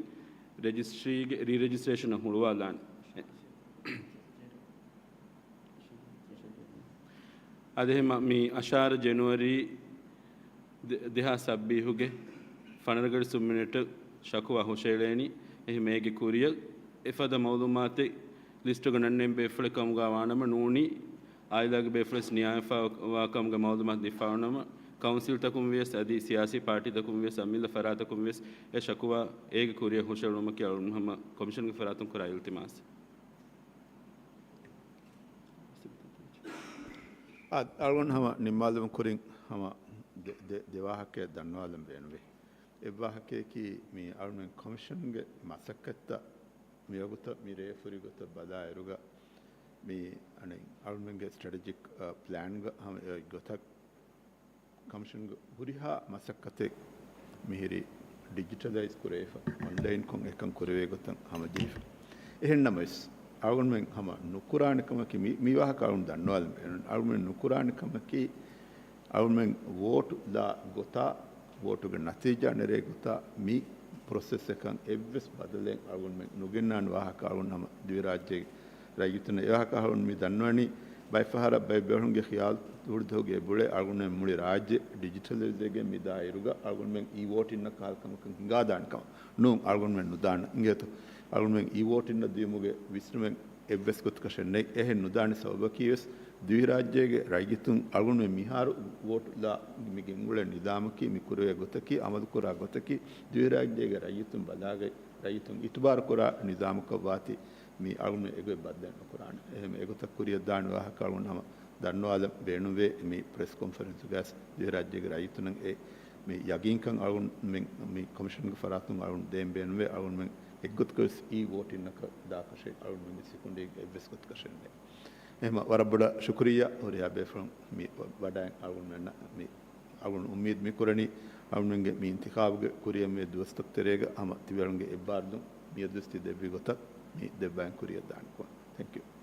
ރެޖިސްޓްރީގެ ރީ ރެޖިސްޓްރޭޝަނަށް ހުޅުވާލާނެ. އަދި އެހެންމަ މި އަށާރަ ޖެނުއަރީ ދެ-، ދެހާސް ސައްބީހުގެ ފަނަރަ ގަޑި ސުން މިނެޓް ޝަކުވާ ހުށައެޅޭނީ. އެހެންމަ އޭގެ ކުރިއަށް އެފަދަ މައުލޫމާތެއް ލިސްޓުގަ ނަންނެން ބޭފުޅެއް ކަމުގަ ވާނަމަ ނޫނީ، އާއިލާގެ ބޭފުޅެސް ނިޔާވެފަވާ ކަމުގެ މައުލޫމާތު ދީފައިވާނަމަ، ކައުންސިލްތަކުން ވިޔަސް އަދި ސިޔާސީ ޕާޓީތަކުން ވިޔަސް އަމިއްލަ ފަރާތަކުން ވިޔަސް އެ ޝަކުވާ އޭގެ ކުރިއަށް ހުށައެޅުމަކީ އަޅުގަނޑު ހަމަ ކޮމިޝަންގެ ފަރާތުން ކުރާ އިލްތިމާސް. އާ، އަޅުގަނޑު ހަމަ ނިންމާލުމުގެ ކުރިން ހަމަ ދެ-، ދެ-، ދެ ވާހަކައެއް ދަންނަވާލަން ބޭނުންވޭ. އެއް ވާހަކައަކީ މި އަޅުގަނޑު ކޮމިޝަންގެ މަސައްކަތްތައް މި ވަގުތަށް މި ރޭ ފުރި ގޮތަށް ބަލާއިރުގަ މި އަނެއް އަޅުގަނޑުގެ ސްޓްރެޓެޖިކް، އަ، ޕްލޭންގަ ހަމަ އެ ގޮތަށް ކޮމިޝަންގެ ހުރިހާ މަސައްކަތެއް މިހިރީ ޑިޖިޓަލައިޒް ކުރެވިފަ، އޮންލައިންކޮށް އެކަން ކުރެވޭ ގޮތަށް ހަމަޖެހިފަ. އެހެންނަމަވެސް، އަޅުގަނޑުމެން ހަމަ ނުކުރާނެ ކަމަކީ މި، މި ވާހަކަ އަޅުގަނޑު ދަންނަވާލަން ބޭނުން. އަޅުގަނޑުމެން ނުކުރާނެ ކަމަކީ، އަޅުގަނޑުމެން ވޯޓު ލާ ގޮތާ، ވޯޓުގެ ނަތީޖާ ނެރޭ ގޮތާ މި ޕްރޮސެސްއަކަށް އެއްވެސް ބަދަލެއް އަޅުގަނޑުމެން ނުގެންނާނެ ވާހަކަ އަޅުގަނޑު ހަމަ ދިވެހިރާއްޖޭގެ ރައްޔިތުންނަށް އެވާހަކަ އަހަރުން މި ދަންނަވަނީ، ބައެއްފަހަރަށް ބައެއް ބޭފުޅުންގެ ޚިޔާލު ހުޅުދުވަހުގެ އެބުޅޭ އަޅުގަނޑުމެން މުޅި ރާއްޖެ ޑިޖިޓަލައިޒްވެގެން މިދާ އިރުގަ އަޅުގަނޑުމެން އީ ވޯޓިންނަށް ކަހަލަ ކަމަކަށް ހިނގާދާނެ ކަމަށް. ނޫން، އަޅުގަނޑުމެން ނުދާނެ. އިނގޭތޯ؟ އަޅުގަނޑުމެން އީ ވޯޓިންނަށް ދިޔުމުގެ ވިސްނުމެއް އެއްވެސް ގޮތަކަށެއް ނެތް. އެހެން ނުދާނެ ސަބަބަކީ ވެސް ދިވެހިރާއްޖޭގެ ރައްޔިތުން އަޅުގަނޑުމެން މިހާރު ވޯޓު ލާ މި ގެންގުޅޭ ނިޒާމަކީ، މި ކުރެވޭ ގޮތަކީ، އަމަލުކުރާ ގޮތަކީ ދިވެހިރާއްޖޭގެ ރައްޔިތުން ބަލާގަތް ރައްޔިތުން އިތުބާރުކުރާ ނިޒާމަކަށް ވާތީ މި އަޅުގަނޑު އެގޮތް ބައްދަލު ނުކުރާނެ. އެހެން އެގޮތަށް ކުރިއަށް ދާނެ ވާހަކަ އަޅުގަނޑު ހަމަ ދަންނަވާލަން ބޭނުންވޭ. މި ޕްރެސް ކޮންފަރެންސުގައި ދިވެހިރާއްޖޭގެ ރައްޔިތުންނަށް އެ މި ޔަގީންކަން އަޅުގަނޑުމެން މި ކޮމިޝަންގެ ފަރާތުން އަޅުގަނޑު ދޭން ބޭނުންވޭ. އަޅުގަނޑުމެން އެއްގޮތަކަށް ވެސް އީ ވޯޓިންނަކަށް ދާކަށެއް އަޅުގަނޑުމެންގެ ސިކުނޑީގެ އެއްވެސް ގޮތަކަށެއް ނެތް. އެހެން ވަރަށް ބޮޑަށް ޝުކުރިއްޔާ ހުރިހާ ބޭފުޅުން މި ވަޑައި އަޅުގަނޑުމެންނަށް މި އަޅުގަނޑު އުއްމީދު މި ކުރަނީ، އަޅުގަނޑުގެ މި އިންތިޚާބުގެ ކުރިއަށް މި ދުވަސްތަކު ތެރޭގަ ހަމަ ތިބޭފުޅުންގެ އެއްބާރުލުން މިއަދުވެސް ތި ދެއްވި ގޮތަށް މި ދެއްވައިން ކުރިއަށް ދާނެ. ތެންކް ޔޫ.